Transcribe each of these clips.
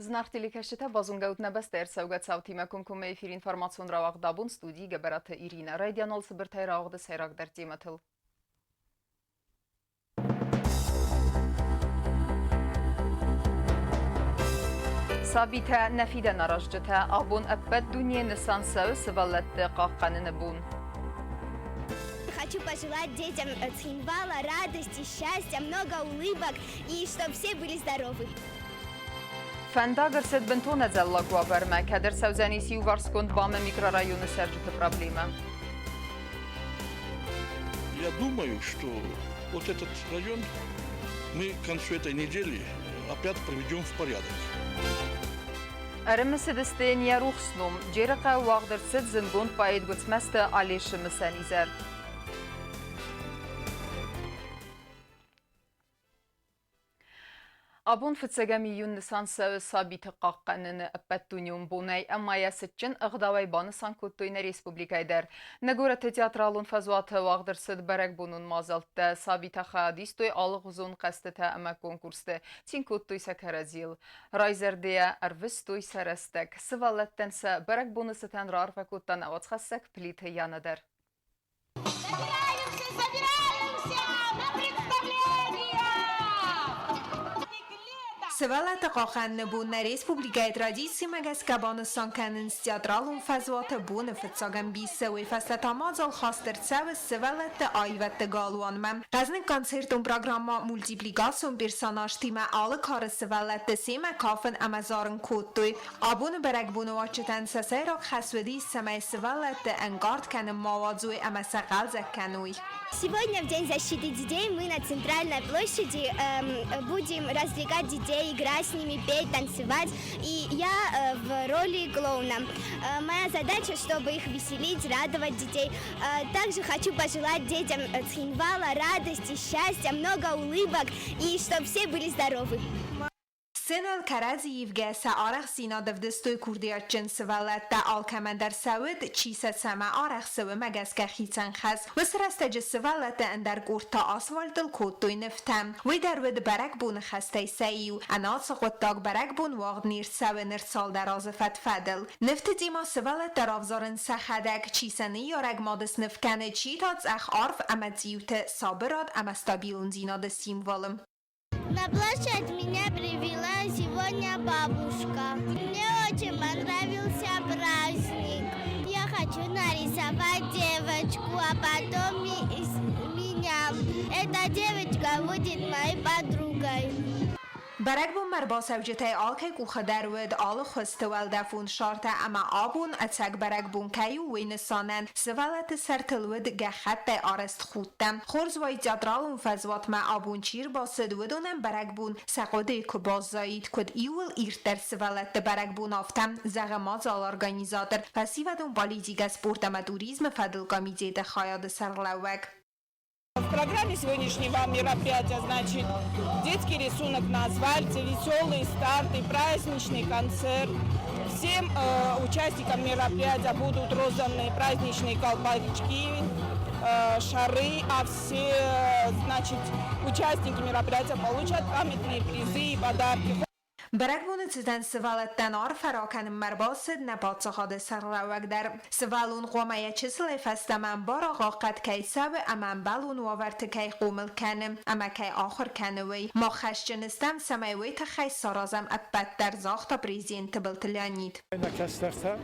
Зынаргъ телекӕсджытӕ, базонгӕут нӕ бӕстӕ ӕрцӕугӕ цаутимӕ комкоммӕ эфир информацион рауагъд абон студийы Гӕбӕраты Иринӕ. Райдиан уал цыбыртӕй рауагъды сӕйрагдӕр темӕтыл. Сабитӕ нӕ фидӕнаразджытӕ, абон ӕппӕт дунейы нысан цӕуы сывӕллӕтты хъахъхъӕныны бон. Хочу пожелать детям Цхинвала радости, счастья, много улыбок и чтобы все были здоровы. Фӕндаг ӕрцыд бынтон ӕдзӕллаг уавӕрмӕ, кӕд ӕрцӕудзӕнис иуварсгонд БАМ-ы микрорайоны цӕрджыты проблемӕ. Я думаю, что вот этот район мы к концу этой недели опять приведем в порядок. Ӕрымысыдысты йын йӕ рухс ном. Джерыхъӕуы уагъд ӕрцыд зындгонд поэт Гуыцмӕзты Алешы мысӕн изӕр. Абон фыццӕгӕм июнь нысан цӕуы сабиты хъахъхъӕныны ӕппӕтдунеон бонӕй ӕмӕ йӕ цытджын ӕгъдауӕй банысан кодтой нӕ республикӕйы дӕр. Нӕ горӕты театралон фӕзуаты уагъд ӕрцыд бӕрӕгбонон мадзӕлттӕ. Сабитӕ хайад истой алыгъуызон хъӕзтытӕ ӕмӕ конкурсты, цин кодтой сӕ кӕрӕдзийыл. Райзӕрдейӕ ӕрвыстой сӕ рӕстӕг. Сывӕллӕттӕн сӕ бӕрӕгбоны цытӕн раарфӕ кодта нӕ уацхӕссӕг Плиты Яна дӕр. Собираемся, собираемся на представление! Сывӕллӕтты къахӕны бон нӕ республикӕйы традицимӕ гӕсгӕ банысан кӕнынц театралон фӕзуаты боны фыццаг ӕмбисы. Уый фӕстӕ та мадзал хаст ӕрцӕуы сывӕллӕтты аивӕдты галуанмӕ. Хъӕзныг концертон программӕ мультипликацион персонажтимӕ алы кары сывӕллӕтты семӕ кафын ӕмӕ зарын кодтой. Абоны бӕрӕгбоны уазджытӕн сӕ сӕйраг хӕс уыди, цӕмӕй сывӕллӕтты ӕнкъард кӕнын ма уадзой ӕмӕ сӕ хъӕлдзӕг кӕной. Сегодня, в День защиты детей, мы на Центральной площади будем развлекать детей, играть с ними, петь, танцевать. И я в роли клоуна. Моя задача, чтобы их веселить, радовать детей. Также хочу пожелать детям Цхинвала радости, счастья, много улыбок и чтобы все были здоровы. Сценӕйыл кӕрӕдзи ивгӕ сӕ арӕхстдзинад ӕвдыстой курдиатджын сывӕллӕттӕ, алкӕмӕн дӕр сӕ уыд, чи сӕ цӕмӕ арӕхсы, уымӕ гӕсгӕ хицӕн хӕс. Уыцы рӕстӕджы сывӕллӕтты ӕндӕр къорд та асфальтыл кодтой нывтӕ. Уый дӕр уыд бӕрӕгбоны хӕстӕй сӕ иу. Ӕнӕацы хъуыддаг бӕрӕгбон уагъд не рцӕуы ныр цалдӕр азы фӕд-фӕдыл. Нывты темӕ сывӕллӕттӕ равзарынц сӕхӕдӕг, чи сӕ ныййарӕг мады сныв кӕны, чи та цъӕх арв ӕмӕ цъиуты, сабырад ӕмӕ стабилондзинады символы. На площадь меня привела сегодня бабушка. Мне очень понравился праздник. Я хочу нарисовать девочку, а потом меня. Эта девочка будет моей подругой. Бӕрӕгбонмӕ ӕрбацӕуджытӕй алкӕй къухы дӕр уыд алы хуызты уӕлдӕфон шартӕ ӕмӕ абон ӕцӕг бӕрӕгбон кӕй у, уый нысанӕн сывӕллӕтты сӕртыл уыд гӕххӕттӕй арӕзт худтӕ. Хорз уаид театралон фӕзуатмӕ абон чи рбацыд, уыдонӕн бӕрӕгбон сӕ хъуыдыйы куы баззаид, куыд иууыл ирддӕр сывӕллӕтты бӕрӕгбон, афтӕ, зӕгъы мадзалы организатор, фӕсивӕдон политикӕ, спорт ӕмӕ туризмы фӕдыл комитеты хайады сӕргълӕууӕг. В программе сегодняшнего мероприятия, значит, детский рисунок на асфальте, веселые старты, праздничный концерт. Всем участникам мероприятия будут розданы праздничные колпачки, шары, а все, значит, участники мероприятия получат памятные призы и подарки. Бӕрӕгбоны цытӕн сывӕллӕттӕн арфӕ ракӕнынмӕ ӕрбацыд нӕ паддзахады сӕргълӕууӕг дӕр. Сывӕллон хъуамӕ йӕ чысылӕй фӕстӕмӕ ӕмбара хъахъхъӕд кӕй цӕуы ӕмӕ ӕмбӕлон уавӕрты кӕй хъомыл кӕны ӕмӕ кӕй ахуыр кӕны, уый. Мах хӕсджын стӕм, цӕмӕй уый тыххӕй саразӕм ӕппӕт дӕр, загъта президент Тыбылты Леонид. Нӕ кӕстӕртӕ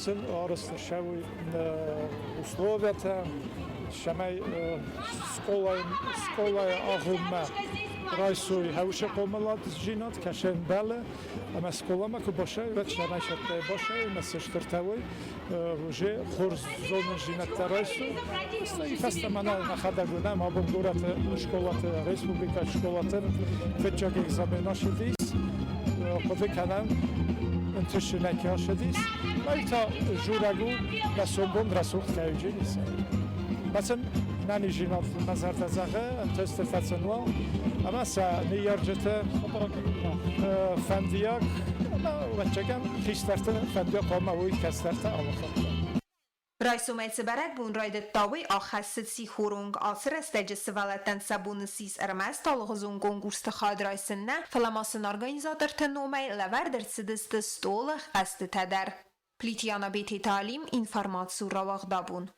сын арӕзт ӕрцӕуй условиятӕ, цӕмӕй скъолайы агъоммӕ райсой хӕусы хъомыладдзинад, кӕсӕ ӕмбӕлы, ӕмӕ скъоламӕ куы бацӕуой, уӕд цӕмӕй цӕттӕй бацӕуой ӕмӕ се стыртӕ уой, уже хорз зонындзинӕдтӕ райсой. Стӕй фӕстӕмӕ нӕхӕдӕг уынӕм, абон горӕты скъолаты, республикӕйы скъолаты фыццаг экзамен ацыдис, хъуыды кӕнӕм, ӕнтысы нӕ кӕй ацыдис. Ай та дзурӕг у, нӕ сомбон рӕсугъд кӕй уыдзӕнис. Мӕ нӕниздзинад мӕ зӕрдӕ зӕгъы, ӕнтысты фӕцын уа, ӕмӕ сӕ ныййарджыты фӕндиаг ӕмӕ, ӕвӕццӕгӕн, хистӕрты фӕндиаг хъуамӕ уой кӕстӕртӕ алы хатт. Райсомӕй цы бӕрӕгбон райдыдта, уый аххӕссыд сихоры онг. Ацы рӕстӕджы сывӕллӕттӕн сӕ бон ссис ӕрмӕст алыгъуызон конкурсты хайад райсын нӕ, фӕлӕ ма сын организаторты номӕй лӕвӕрд ӕрцыдысты стъолы хъӕзтытӕ дӕр. Плитьяна Бететы Алим, информаци рауагъдабон.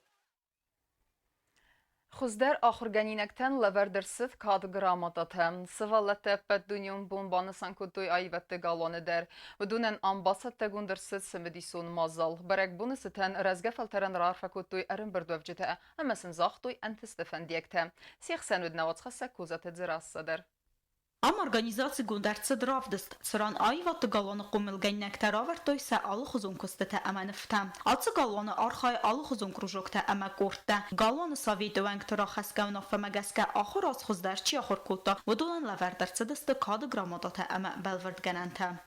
Хуыздӕр ахуыргӕнинӕгтӕн лӕвӕрд ӕрцыд кады грамотатӕ. Сывӕллӕттӕ ӕппӕтдунеон бон банысан кодтой аивӕдты галуаны дӕр. Уыдонӕн ам бацӕттӕгонд ӕрцыд цымыдисон мадзал. Бӕрӕгбоны цытӕн рӕзгӕ фӕлтӕрӕн раарфӕ кодтой ӕрӕмбырдуӕвджытӕ ӕмӕ сын загътой ӕнтысты фӕндиӕгтӕ. Се хсӕн уыд нӕ уацхӕссӕг Козаты Дзерассӕ дӕр. Ам организацигонд ӕрцыд равдыст, цыран аивӕдты галуаны хъомылгӕнинӕгтӕ равӕрдтой сӕ алыхуызон куыстытӕ ӕмӕ нывтӕ. Ацы галуаны архайы алыхуызон кружоктӕ ӕмӕ къордтӕ. Галуаны советы уӕнгты рахӕсгӕ уынаффӕмӕ гӕсгӕ ахуыр аз хуыздӕр чи ахуыр кодта, уыдонӕн лӕвӕрд ӕрцыдысты кады грамотатӕ ӕмӕ бӕлвырдгӕнӕнтӕ.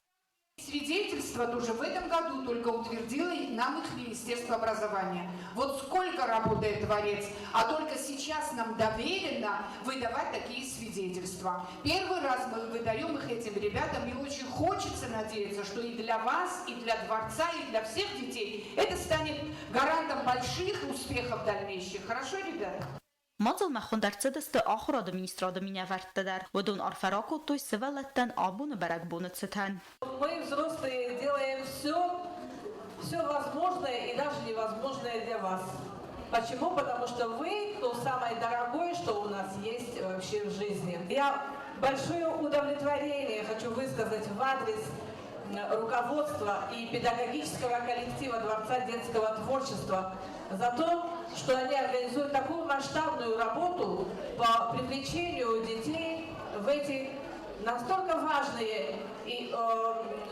Свидетельство тоже в этом году только утвердило нам их Министерство образования. Вот сколько работает дворец, а только сейчас нам доверено выдавать такие свидетельства. Первый раз мы выдаем их этим ребятам, и очень хочется надеяться, что и для вас, и для дворца, и для всех детей это станет гарантом больших успехов дальнейших. Хорошо, ребята? Мадзалмӕ хуынд ӕрцыдысты Ахуырады министрады минӕвӕрттӕ дӕр. Уыдон арфӕ ракодтой сывӕллӕттӕн абоны бӕрӕгбоны цытӕн. Мы, взрослые, делаем все, все возможное и даже невозможное для вас. Почему? Потому что вы то самое дорогое, что у нас есть вообще в жизни. Я большое удовлетворение хочу высказать в адрес руководства и педагогического коллектива Дворца детского творчества за то, что они организуют такую масштабную работу по привлечению детей в эти настолько важные и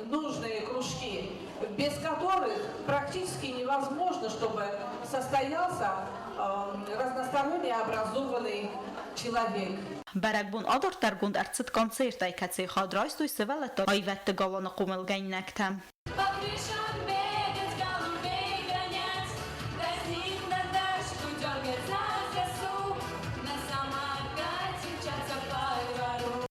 нужные кружки, без которых практически невозможно, чтобы состоялся разносторонне образованный человек. Бӕрӕгбон адарддӕргонд ӕрцыд концертӕй, кӕцыйы хайад райстой сывӕллӕтты аивӕдты галуаны хъомылгӕнинӕгтӕ. По крышам бегать, голубей гонять, Дразнит Наташку, дергать за косу, На самокате мчаться по двору.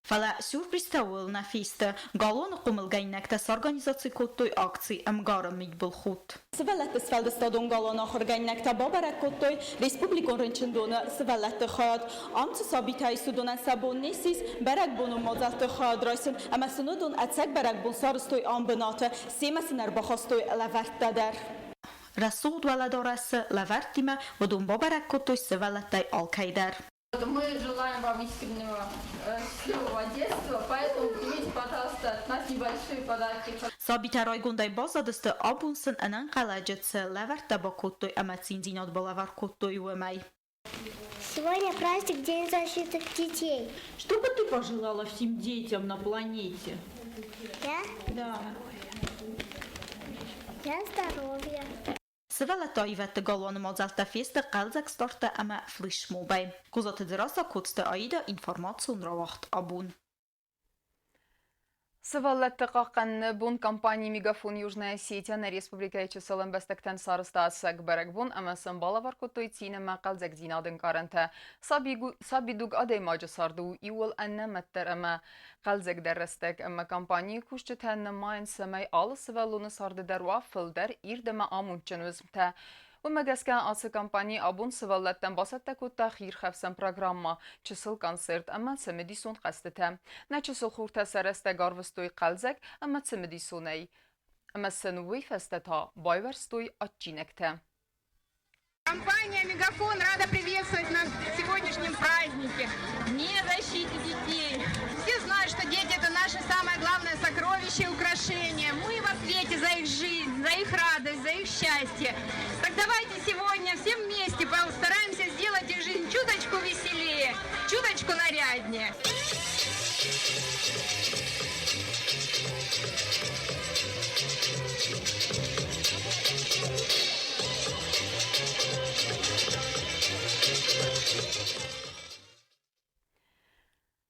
Фӕлӕ сюрпризтӕ ууыл нӕ фесты. Галуаны хъомылгӕнинӕгтӕ сорганизаци кодтой акци «Ӕмгары мидбылхудт». Сывӕллӕтты сфӕлдыстадон галуаны ахуыргӕнинӕгтӕ бабӕрӕг кодтой республикон рынчындоны сывӕллӕтты хайад. Ам цы сабитӕ ис, уыдонӕн сӕ бон не ссис бӕрӕгбонон мадзӕлтты хайад райсын ӕмӕ сын уыдон ӕцӕг бӕрӕгбон сарӕзтой ам бынаты, семӕ сын ӕрбахастой лӕвӕрттӕ дӕр. Рӕсугъд уӕлӕдарӕсы лӕвӕрттимӕ уыдон бабӕрӕг кодтой сывӕллӕттӕй алкӕй дӕр. Мы желаем вам искреннего счастливого детства, поэтому примите, пожалуйста, от нас небольшие подарки. Сабитӕ райгондӕй баззадысты, абон сын ӕнӕнхъӕлӕджы цы лӕвӕрттӕ бакодтой ӕмӕ циндзинад балӕвар кодтой, уымӕй. Сегодня праздник День защиты детей. Что бы ты пожелала всем детям на планете? Я? Да. Я здоровья. Сывӕллӕтты аивӕдты галуаны мадзӕлттӕ фесты хъӕлдзӕг старттӕ ӕмӕ флешмобӕй. Козаты Дзерассӕ, Коцты Аида, информацион рауагъд абон. Сывӕллӕтты хъахъхъӕныны бон компани «Мегафон Южная Осетия» нӕ республикӕйы чысыл ӕмбӕстӕгтӕн сарӕзта ӕцӕг бӕрӕгбон ӕмӕ сын балӕвар кодтой цин ӕмӕ хъӕлдзӕгдзинады ӕнкъарӕнтӕ. Сабидуг адӕймаджы царды у иууыл ӕнӕмӕтдӕр ӕмӕ хъӕлдзӕгдӕр рӕстӕг ӕмӕ компанийы кусджытӕ нымайынц, цӕмӕй алы сывӕллоны царды дӕр уа фылдӕр ирд ӕмӕ амондджын уысмтӕ. Уымӕ гӕсгӕ ацы компани абон сывӕллӕттӕн бацӕттӕ кодта хиирхӕфсӕн программӕ, чысыл концерт ӕмӕ цымыдисон хъӕзтытӕ. Нӕ чысыл хуртӕ сӕ рӕстӕг арвыстой хъӕлдзӕг ӕмӕ цымыдисонӕй. Ӕмӕ сын уый фӕстӕ та байуӕрстой адджинӕгтӕ. Компания «Мегафон» рада приветствовать нас в сегодняшнем празднике Дне защиты детей. Все знают, что дети – это наше самое главное сокровище и украшение. Мы в ответе за их жизнь, за их радость, за их счастье. Так давайте сегодня все вместе постараемся сделать их жизнь чуточку веселее, чуточку наряднее.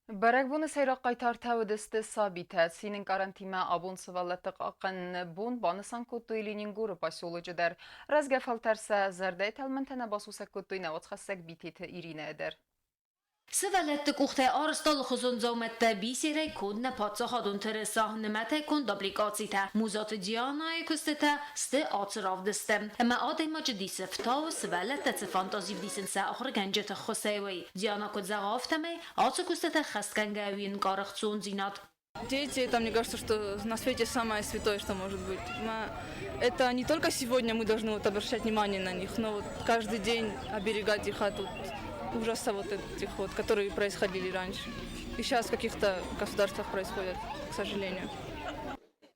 Бӕрӕгбоны сӕйраг хъайтартӕ уыдысты сабитӕ. Цин ӕнкъарӕнтимӕ абон сывӕллӕтты хъахъхъӕныны бон банысан кодтой Ленингоры поселочы дӕр. Рӕзгӕ фӕлтӕр сӕ зӕрдӕйы тӕлмӕнтӕ нӕ басусӕг кодтой нӕ уацхӕссӕг Битеты Иринӕйы дӕр. Сывӕллӕтты къухтӕй арӕзт алыхуызон дзаумӕттӕ, бисерӕй конд нӕ паддзахадон тырыса, нымӕтӕй конд аппликацитӕ, Музаты Дианӕйы куыстытӕ сты ацы равдысты. Ӕмӕ адӕймаджы дисы фтауы, сывӕллӕттӕ цы фантази вдисынц сӕ ахуыргӕнджыты ххуысӕй, уый. Диана куыд зӕгъы, афтӕмӕй ацы куыстытӕ хӕстгӕнгӕ уый ӕнкъары хцондзинад. Дети, это, мне кажется, что на свете самое святое, что может быть. Это не только сегодня мы должны вот обращать внимание на них, но вот каждый день оберегать их от вот ужаса вот этих вот, которые происходили раньше. И сейчас в каких-то государствах происходят, к сожалению.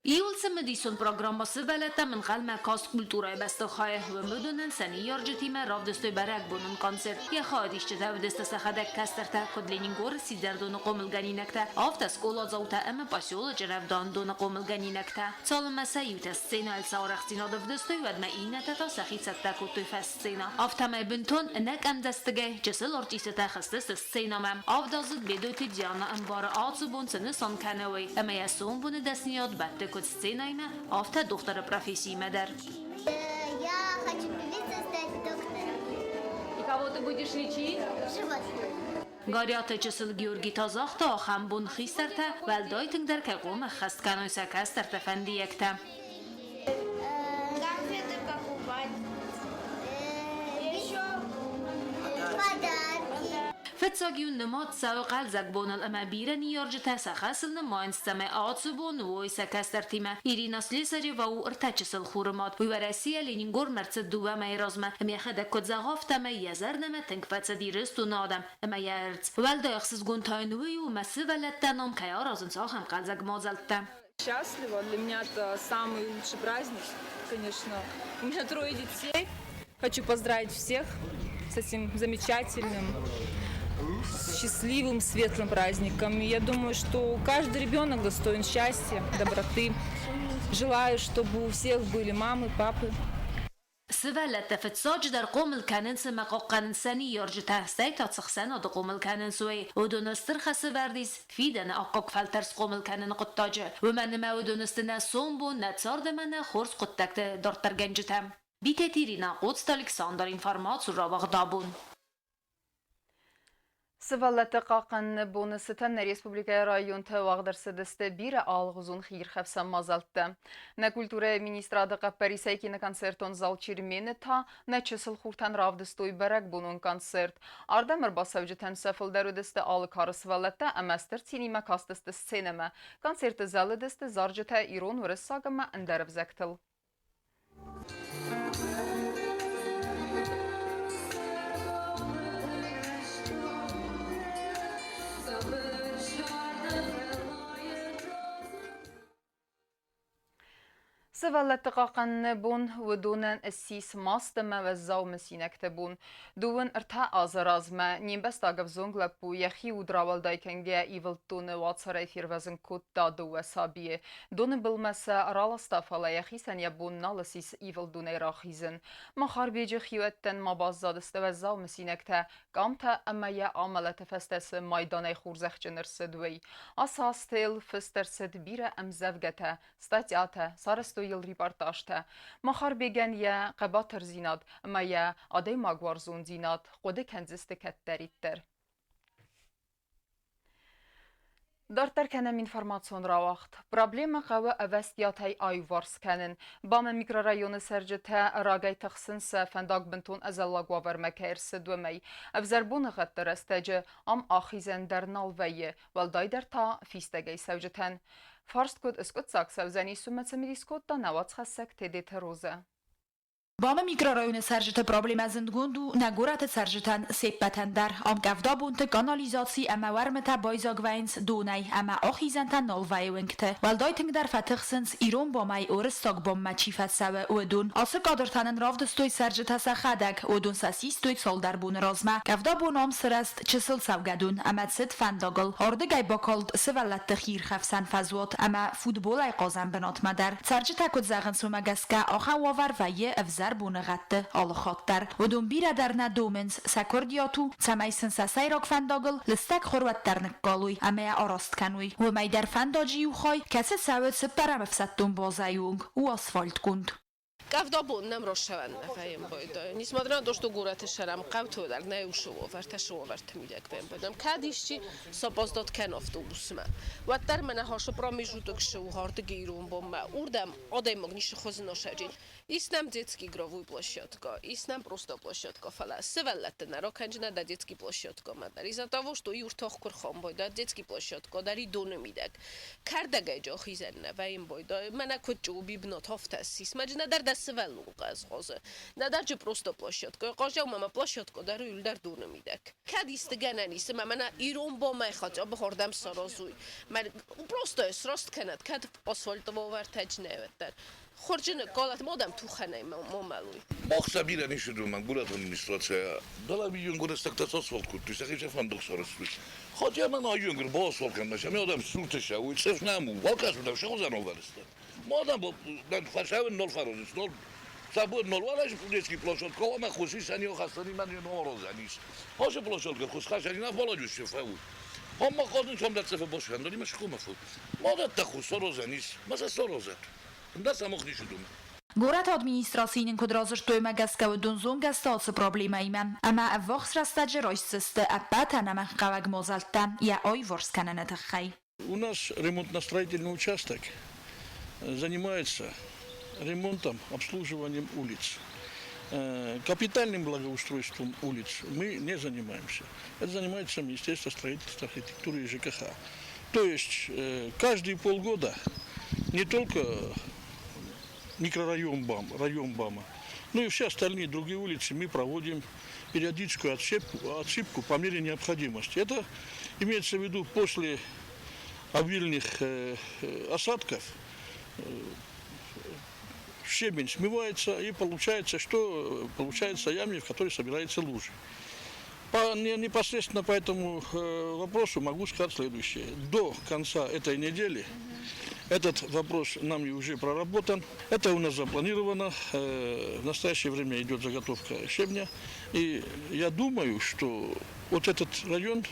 Иууыл цымыдисон программӕ сывӕллӕттӕм ӕнхъӕлмӕ каст культурӕйы бӕстыхайы. Уым уыдонӕн сӕ ныййарджытимӕ равдыстой бӕрӕгбонон концерт. Йӕ хайадисджытӕ уыдысты сӕхӕдӕг кӕстӕртӕ, куыд Ленингоры сидзӕрдоны хъомылгӕнинӕгтӕ, афтӕ скъоладзаутӕ ӕмӕ поселочы рӕвдауӕндоны хъомылгӕнинӕгтӕ. Цалынмӕ сӕ иутӕ сценӕйыл сӕ арӕхстдзинад ӕвдыстой, уӕдмӕ иннӕтӕ та сӕхи цӕттӕ кодтой фӕссценӕ. Афтӕмӕй бынтон ӕнӕкъӕмдзӕстыгӕй чысыл артистытӕ хызтысты сценӕмӕ. Авдаздзыд Бедойты Диана ӕмбары ацы бон цы нысан кӕны, уый, ӕмӕ йӕ сомбоны дӕсныйад бӕтты куыд сценӕимӕ, афтӕ дохтыры профессиимӕ дӕр. Я хочу певицей стать доктором. И кого ты будешь лечить? Животных. Горӕты чысыл Георги та загъта, ахӕм бон хистӕртӕ уӕлдай тынгдӕр кӕй хъуамӕ ӕххӕст кӕной сӕ кӕстӕртӕ фӕндиӕгтӕ. Конфеты покупать. Еще подарки. Фыццаг-иу нымад цӕуы хъӕлдзӕг боныл ӕмӕ бирӕ ныййарджытӕ сӕ хӕсыл нымайынц, цӕмӕй ацы бон уой сӕ кӕстӕртимӕ. Ирина Слесарева у ӕртӕ чысыл хуры мад. Уый Уӕрӕсейӕ Ленингормӕ ӕрцыд дыууӕ мӕйы размӕ ӕмӕ йӕхӕдӕг куыд зӕгъы, афтӕмӕй йӕ зӕрдӕмӕ тынг фӕцыд Ирыстоны адӕм ӕмӕ йӕ ӕрдз. Уӕлдай ӕхсызгон та йын уый у, мӕ сывӕллӕттӕ ном кӕй аразынц, ахӕм хъӕлдзӕг мадзӕлттӕ. Счастлива. Для меня это самый лучший праздник, конечно. У меня трое детей. Хочу поздравить всех с этим замечательным, счастливым, светлым праздником. И я думаю, что каждый ребенок достоин счастья, доброты. Желаю, чтобы у всех были мамы, папы. Сывӕллӕттӕ фыццаджыдӕр хъомыл кӕнынц ӕмӕ хъахъхъӕнынц сӕ ныййарджытӕ, стӕй та цы хсӕнады хъомыл кӕнынц, уый. Уыдоны стыр хӕсы вӕрд ис фидӕны аккаг фӕлтӕр схъомыл кӕныны хъуыддаджы. Уымӕн ӕмӕ уыдон сты нӕ сомбон, нӕ цард ӕмӕ нӕ хорз хъуыддӕгты дарддӕргӕнджытӕ. Битеты Иринӕ, Къоцты Александр, информаци рауагъд абон. Сывӕллӕтты хъахъхъӕныны боны цытӕн нӕ республикӕйы районты уагъд ӕрцыдысты бирӕ алыгъуызон хиирхӕфсӕн мадзӕлттӕ. Нӕ культурӕйы министрады хъӕппӕрисӕй киноконцертон зал Чермен-ы та нӕ чысыл хуртӕн равдыстой бӕрӕгбонон концерт. Ардӕм ӕрбацӕуджытӕн сӕ фылдӕр уыдысты алы кары сывӕллӕттӕ ӕмӕ стыр цинимӕ кастысты сценӕмӕ. Концерты зӕлыдысты зарджытӕ ирон, уырыссаг ӕмӕ ӕндӕр ӕвзӕгтыл. Сывӕллӕтты хъахъхъӕныны бон уыдонӕн ссис маст ӕмӕ уӕззау мысинӕгты бон. Дыууын ӕртӕ азы размӕ не мбӕстаг ӕвзонг лӕппу йӕхи уд рауӕлдай кӕнгӕйӕ ивылд доны уацарӕй фервӕзын кодта дыууӕ сабийы. Доны былмӕ сӕ раласта, фӕлӕ йӕхицӕн йӕ бон нал ссис ивылд донӕй рахизын. Махарбеджы хиуӕттӕн ма баззадысты уӕззау мысинӕгтӕ, къамтӕ ӕмӕ йӕ амӕлӕты фӕстӕ цы майданӕй хорзӕхджын ӕрцыд, уый. Ацы азты йыл фыст ӕрцыд бирӕ ӕмдзӕвгӕтӕ, статьятӕ, сарӕзтой йыл репортажтӕ. Махарбегӕн йӕ хъӕбатырдзинад ӕмӕ йӕ адӕймагуарзондзинад хъуыды кӕндзысты кӕддӕриддӕр. Дарддӕр кӕнӕм информацион рауагъд. Проблемӕ хъӕуы ӕвӕстиатӕй аиуварс кӕнын. Бамӕ микрорайоны цӕрджытӕ рагӕй тыхсынц сӕ фӕндаг бынтон ӕдзӕллаг уавӕрмӕ кӕй ӕрцыд, уымӕй. Ӕвзӕр боныгъӕдты рӕстӕджы ам ахизӕн дӕр нал вӕййы, уӕлдайдӕр та фистӕгӕй цӕуджытӕн. Фарст куыд скъуыддзаг цӕудзӕнис, уымӕ цымыдис кодта нӕ уацхӕссӕг Тедеты Розӕ. Бамы микрорайоны цӕрджыты проблемӕ зындгонд у нӕ горӕты цӕрджытӕн се ппӕтӕн дӕр. Ам къӕвдабонты канализаци ӕмӕ уӕрмытӕ байдзаг вӕййынц донӕй ӕмӕ ахизӕнтӕ нал вӕййы уынгты. Уӕлдай тынгдӕр фӕтыхсынц, ирон бомӕй уырыссаг боммӕ чи фӕцӕуы, уыдон. Ацы кадртӕ нын равдыстой цӕрджытӕ сӕхӕдӕг. Уыдон сӕ систой цалдӕр боны размӕ. Къӕвдабон ам сырӕзт чысыл цӕугӕдон ӕмӕ цыд фӕндагыл. Ардыгӕй бакалд сывӕллӕтты хиирхӕфсӕн фӕзуат ӕмӕ футболӕй хъазӕн бынатмӕ дӕр. Цӕрджытӕ куыд зӕгъынц, уымӕ гӕсгӕ ахӕм уавӕр вӕййы ӕвзӕр боныгъӕдты алы хатт дӕр. Уыдон бирӕ дӕр нӕ домынц, сӕ курдиат у, цӕмӕй сын сӕ сӕйраг фӕндагыл лыстӕг хурвӕддӕр ныккалой ӕмӕ йӕ араст кӕной. Уымӕй дӕр фӕндаджы иу хай, кӕцы цӕуы цыппӕрӕм ӕфсӕддон базӕйы онг, у асфальтгонд. Къӕвда бон нӕм росӕвӕн нӕ фӕембойдой. Несмотря на то, что горӕты сӕрӕм хъӕуты дӕр нӕ усы уавӕртӕ, сы уавӕрты мидӕг фембойдам. Кӕд исчи сопоздот кӕны автобусмӕ, уӕддӕр мӕнӕ хашы промежуток шы у хардыгы ирон бонмӕ, уырдӕм адӕймаг нишы хуызы носӕджын. Ис нӕм детский игровой площадка, ис нӕм просто площадка, фӕлӕ сывӕллӕтты нӕ ракӕнджынӕ дӕ детский площадкамӕ дӕр. Из-за того, что иу ртах куы рхамбой, дӕ детский площадка дӕр и доны мидӕг. Кӕрдӕгӕй джохизӕн нӕ вӕййын да, мӕнӕ куыд чъуби бынат афтӕ ссис. Мӕ нӕдӕр дӕ сывӕллон хъазы, нӕдӕр джы просто площадка. Хъазӕу мӕ площадка дӕр уьлдӕр доны мидӕг. Кӕд исты гӕнӕн ис, ӕмӕ мӕнӕ ирон бонмӕ хотя бы хордӕм саразуй. Мӕ просто сраст кӕнӕд, кӕд асфальты уавӕртӕ нӕ уӕддӕр. Хорджыны калат модӕм тухӕнӕй момӕлуй. Мах сӕ бирӕ ницы домӕм горӕты администрацийӕ. Дӕлӕ горӕттӕгтӕ асфальт кодтой, сӕхи сӕ фӕндаг сарӕзтой. Хотя мӕ наййонгыр баасфальт кӕнынмӕ сӕ адӕм сурты сӕ, уый цъыф нӕм у, бакӕсут, сӕ хуызӕн ӕвӕрсты. Ма адӕм фӕсӕвын нал фӕразынц, нал сӕ бон нал уарӕзы детский площадка, ӕмӕ хуси сӕ не хӕссӕни, мӕ не аразӕн ис. Ацы площадка хуыз хӕссӕни нӕ фӕладжы фӕуы. Ам ма хъазын сӕм цъыфы басхӕндӕни, ма схомӕ фӕу. Ма дӕтта хуыз саразӕн ис, ма сӕ саразӕт. Ӕндӕр сӕ мах ницы домӕм. Горӕты администрацийы нын куыд радзырдтой, уымӕ гӕсгӕ уыдон зонгӕ сты ацы проблемӕимӕ ӕмӕ ӕввахс рӕстӕджы райсдзысты ӕппӕт ӕнӕмӕнгхъӕуӕг мадзӕлттӕ йӕ аиуварс кӕныны тыххӕй. У нас ремонтно-строительный участок занимается ремонтом, обслуживанием улиц. Капитальным благоустройством улиц мы не занимаемся. Это занимается Министерство строительства, архитектуры и ЖКХ. То есть каждые полгода не только микрорайон БАМ, район БАМа, но и все остальные другие улицы мы проводим периодическую отсыпку по мере необходимости. Это имеется в виду после обильных осадков щебень смывается и получается, что получается ямы, в которой собираются лужи. Непосредственно по этому вопросу могу сказать следующее. До конца этой недели этот вопрос нами уже проработан. Это у нас запланировано. В настоящее время идет заготовка щебня. И я думаю, что вот этот район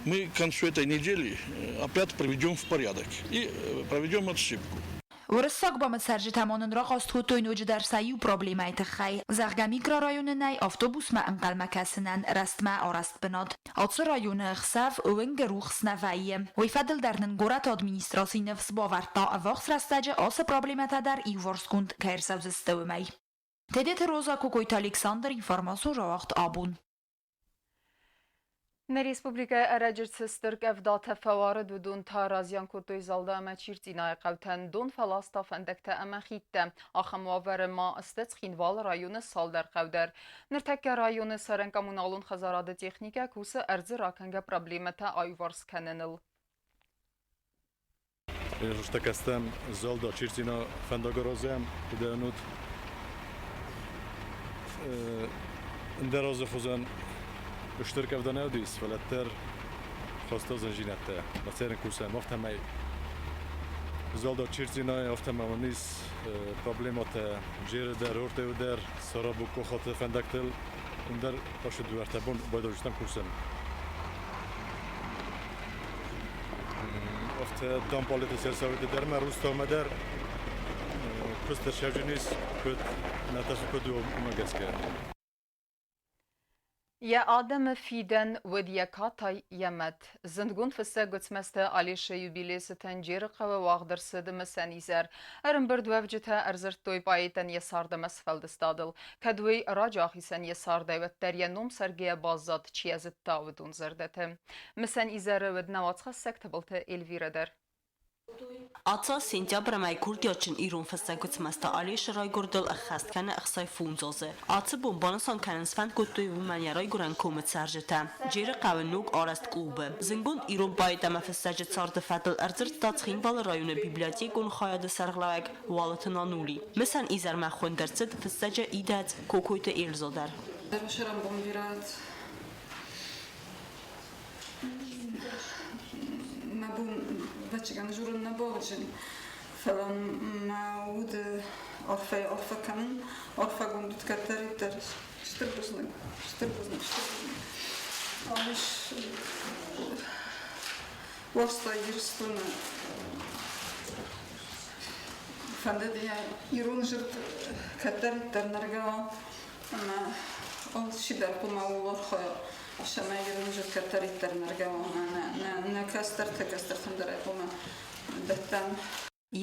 мы к концу этой недели опять приведем в порядок и проведем отсыпку. Уырыссаг БАМы цӕрджытӕ ма нын рахъаст кодтой ноджыдӕр сӕ иу проблемӕйы тыххӕй. Зӕгъгӕ, микрорайоны нӕй автобусмӕ ӕнхъӕлмӕ кӕсынӕн рӕстмӕ арӕзт бынат. Ацы районы ӕхсӕв уынгы рухс нӕ вӕййы. Уый фӕдыл дӕр нын горӕты администраци ныфс бавӕрдта, ӕввахс рӕстӕджы ацы проблемӕтӕ дӕр иуварсгонд кӕй ӕрцӕудзысты, уымӕй. Тедеты Роза, Кокойты Александр, информацион рауагъд Абон. Нӕ республикӕйы ӕрӕджы цы стыр къӕвдатӕ фӕуарыд, уыдон та разиан кодтой Залда ӕмӕ Чирцъинайы хъӕутӕн. Дон фӕласта фӕндӕгтӕ ӕмӕ хидтӕ. Ахӕм уавӕры ма сты Цхинвалы районы цалдӕр хъӕу дӕр. Ныртӕккӕ районы цӕрӕн-коммуналон хӕдзарады техникӕ кусы ӕрдзы ракӕнгӕ проблемӕтӕ аиуварс кӕныныл. Рустакастам Залда Чирцина фӕндагаразӕм уыдӕнут ӕндӕр азы хуызӕн стыр къӕвда нӕ уыдис, фӕлӕ дӕр хаста зындзинӕдтӕ. Мӕ цӕрын кусӕм, афтӕмӕй Залда Чирцинайы афтӕмӕй уын ис проблемӕтӕ Джеры дӕр, Ортеуы дӕр, Сарабук Кохаты фӕндӕгтыл уым дӕр хъуысы дыууӕ-ӕртӕ бон байдауджытӕм кусын. Афтӕ Дампалеты сельсоветы дӕр мӕ Рустаумӕ дӕр куыст ӕрсӕвджын ис, куыд Наташа куыд у, уымӕ гӕсгӕ. Йӕ адӕмы фидӕн уыд йӕ катай, йӕ мӕт. Зындгонд фыссӕг Гуыцмӕзты Алешы юбилей цытӕн Джеры хъӕуы уагъд ӕрцыд мысӕн изӕр. Ӕрӕмбырдуӕвджытӕ ӕрдзырдтой поэтӕн йӕ цард ӕмӕ сфӕлдыстадыл. Кӕд уый раджы ахицӕн йӕ цардӕй, уӕддӕр йӕ ном цӕргӕйӕ баззад, чи йӕ зыдта, уыдон зӕрдӕты. Мысӕн изӕры уыд нӕ уацхӕссӕг Тыбылты Эльвирӕ дӕр. Ацы аз сентябры мӕй курдиатджын ирон фыссӕг Гуыцмӕзты Алешы райгуырдыл ӕххӕст кӕны 65 азы. Ацы бон банысан кӕнын сфӕнд кодтой уымӕн йӕ райгуырӕн комы цӕрджытӕ. Джеры хъӕуы ног арӕзт клубы. Зынгонд ирон поэт ӕмӕ фыссӕджы царды фӕдыл ӕрдзырдта Цхинвалы районы библиотекон хайады сӕргълӕууӕг Уалыты Нанули. Мысӕн изӕрмӕ хуынд ӕрцыд фыссӕджы идӕдз Кокойты Эльза дӕр. Сӕрӕнбон бирӕ Мӕ бон ӕвӕццӕгӕн дзурын нӕ бауыдзӕн, фӕлӕ мӕ уды арфӕйы арфӕ кӕнын, арфӕгонд уыд кӕддӕриддӕр. Стыр бузныг, стыр бузныг, стыр бузныг. Алеш уарзта Ирыстоны. Фӕндыд йӕ ирон дзырд кӕддӕриддӕр нӕргӕ уа ӕмӕ алчидӕр хъуамӕ ууыл архайа, цӕмӕй ирон дзырд кӕддӕриддӕр нӕргӕ уа ӕмӕ нӕ кӕстӕртӕ кӕстӕртӕм дӕр ӕй хъуамӕ дӕттӕм.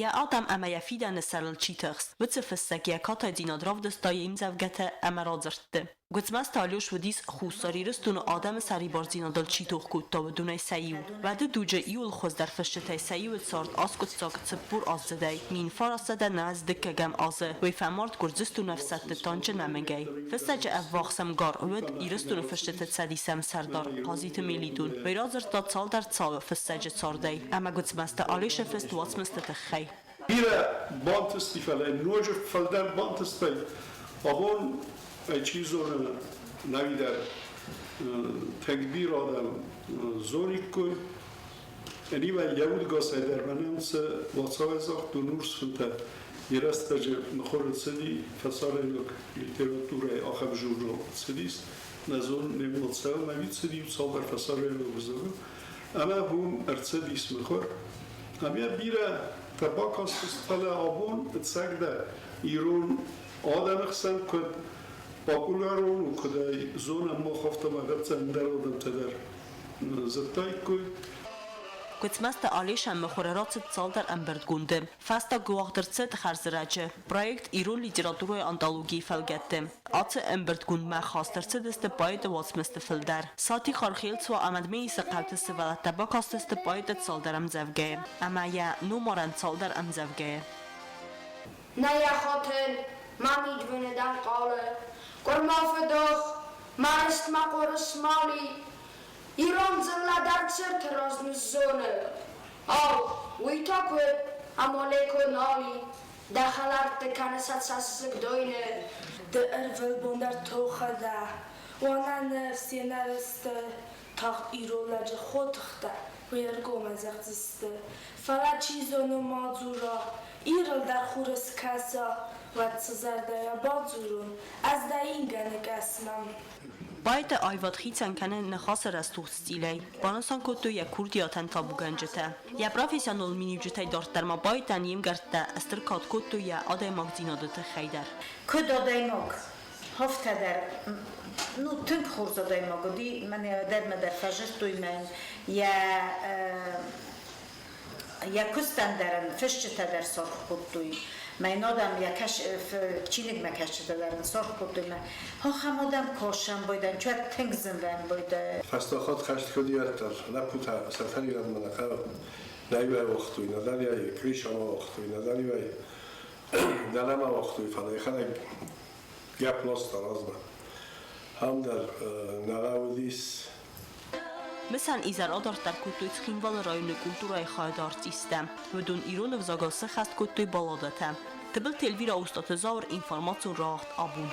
Йӕ адӕм ӕмӕ йӕ фидӕны сӕрыл чи тыхст, уыцы фыссӕг йӕ катайдзинад равдыста йе мдзӕвгӕтӕ ӕмӕ радзырдты. Гуыцмӕзты Алеш уыдис Хуссар Ирыстоны адӕмы сӕрибардзинадыл чи тох кодта, уыдонӕй сӕ иу. Уӕды дуджы иуыл хуыздӕр фысджытӕй сӕ иуы цард аскъуыддзаг 40 аздзыдӕй, 1940 дыккӕгӕм азы уый фӕмард Гуырдзыстоны ӕфсӕдты танчы нӕмыгӕй. Фыссӕджы ӕввахс ӕмгар уыд Ирыстоны фысджыты цӕдисы ӕмсӕрдар Хъазиты Мелитон. Уый радзырдта цалдӕр цауы фыссӕджы цардӕй ӕмӕ Гуыцмӕзты Алешы фыст уацмысты тыххӕй. Бирӕ бантысти, фӕлӕ ноджы фылдӕр бантыстӕй абон ӕй чи зоны, нӕуидӕр тынг бирӕ адӕм зониккой. Ӕниуӕй йӕ удгасӕй дӕр мӕнӕн цы уацауӕй загътон урс фынтӕ йӕ рӕстӕджы мыхуыры цыди, фӕсарӕйнаг литературӕйы ахӕм журнал цыдис, нӕ зонын, не мбал ӕви цыди цалдӕр фӕсарӕйнаг ӕвзагы, ӕмӕ уым ӕрцыдис мыхуыр. Ӕмӕ бирӕ бакастыс, фӕлӕ абон ӕцӕгдӕр ирон адӕмы хсӕн куыд популярон у, куыд ӕй зонӕм мах, афтӕ ма ӕвӕццӕгӕн ӕндӕр адӕмтӕ дӕр зыдтаиккой. Гуыцмӕзты Алешӕн мыхуыры рацыд цалдӕр ӕмбырдгонды. Фӕстаг уагъд ӕрцыд хӕрзрӕджы. Проект Ирон литературӕйы антологийы фӕлгӕтты. Ацы ӕмбырдгондмӕ хаст ӕрцыдысты поэты уацмысты фылдӕр. Сати Хархелцуа ӕмӕ Дменисы хъӕуты сывӕллӕттӕ бакастысты поэты цалдӕр ӕмдзӕвгӕйы ӕмӕ йӕ номарӕн цалдӕр ӕмдзӕвгӕйы. Нӕ йӕ хатын, мӕ мидвыны дӕн хъалы, Къуырма фыдох, мӕ рыст мӕ хъуыры смали, Ирон дзыллӕ дӕр цырты раз ныззоны. Ау, уый та куыд, Амалеко нал и, Дӕ хӕлӕртты кӕны сӕ цӕссыг дойны. Ды ӕрвылбон дӕр тохы дӕ, уонӕ ныфс йе нӕрысты, Тагъд ирон лӕджы хотыхтӕ уе ргомӕн зӕгъдзысты. Фӕлӕ чи зоны мадзура, Ирыл дӕр хур ыскӕса, Уӕд цы зӕрдӕйӕ бадзурон ӕз дӕ ингӕны къӕсмӕ? Поэты аивад хицӕн кӕны ныхасы рӕсугъд стилӕй, банысан кодтой йӕ курдиатӕн табугӕнджытӕ. Йӕ профессионалон миниуджытӕй дарддӕр ма поэтӕн йе мгӕрттӕ стыр кад кодтой йӕ адӕймагдзинады тыххӕй дӕр. Куыд адӕймаг, афтӕ дӕр, ну, тынг хорз адӕймаг уыди, мӕнӕ дӕр мӕ дӕр фӕзылдтой мӕн йӕ йӕ куыстӕн дӕр ын фысджытӕ дӕр саргъ кодтой. Мӕн адӕм йӕ кӕс чиныгмӕ кӕсджытӕ дӕр ын саргъ кодтой. Мӕ ахӕм адӕм кӕсӕн байдайын, чуӕд тынг зын байдайы. Фӕстаг хатт хӕст куыд иӕддӕр, лӕппутӕ сӕ тӕригъӕдмӕ нӕ хъӕуы. Нӕ-иу уагътой, нӕдӕр ӕй крышамӕ уагътой, нӕдӕр-иу ӕй дӕлӕмӕ уагътой, фӕлӕ йӕхӕдӕг гӕпп ласта размӕ. Ам дӕр нӕ уыдис. Мысӕн изӕр адарддӕр кодтой Цхинвалы районы культурӕйы хайады артисттӕ. Уыдон ирон ӕвзагыл сӕххӕст кодтой балладӕтӕ. Тыбылты Эльвира, Остъаты Зауыр, информацион рауагъд Абон.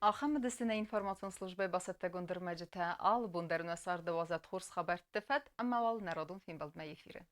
Ахӕм уыдысты нӕ информацион службӕйы бацӕттӕгонд ӕрмӕджытӕ. Алы бон дӕр нӕ царды уадзӕд хорз хабӕртты фӕд ӕмӕ уал нӕ радон фембӕлдмӕ эфиры.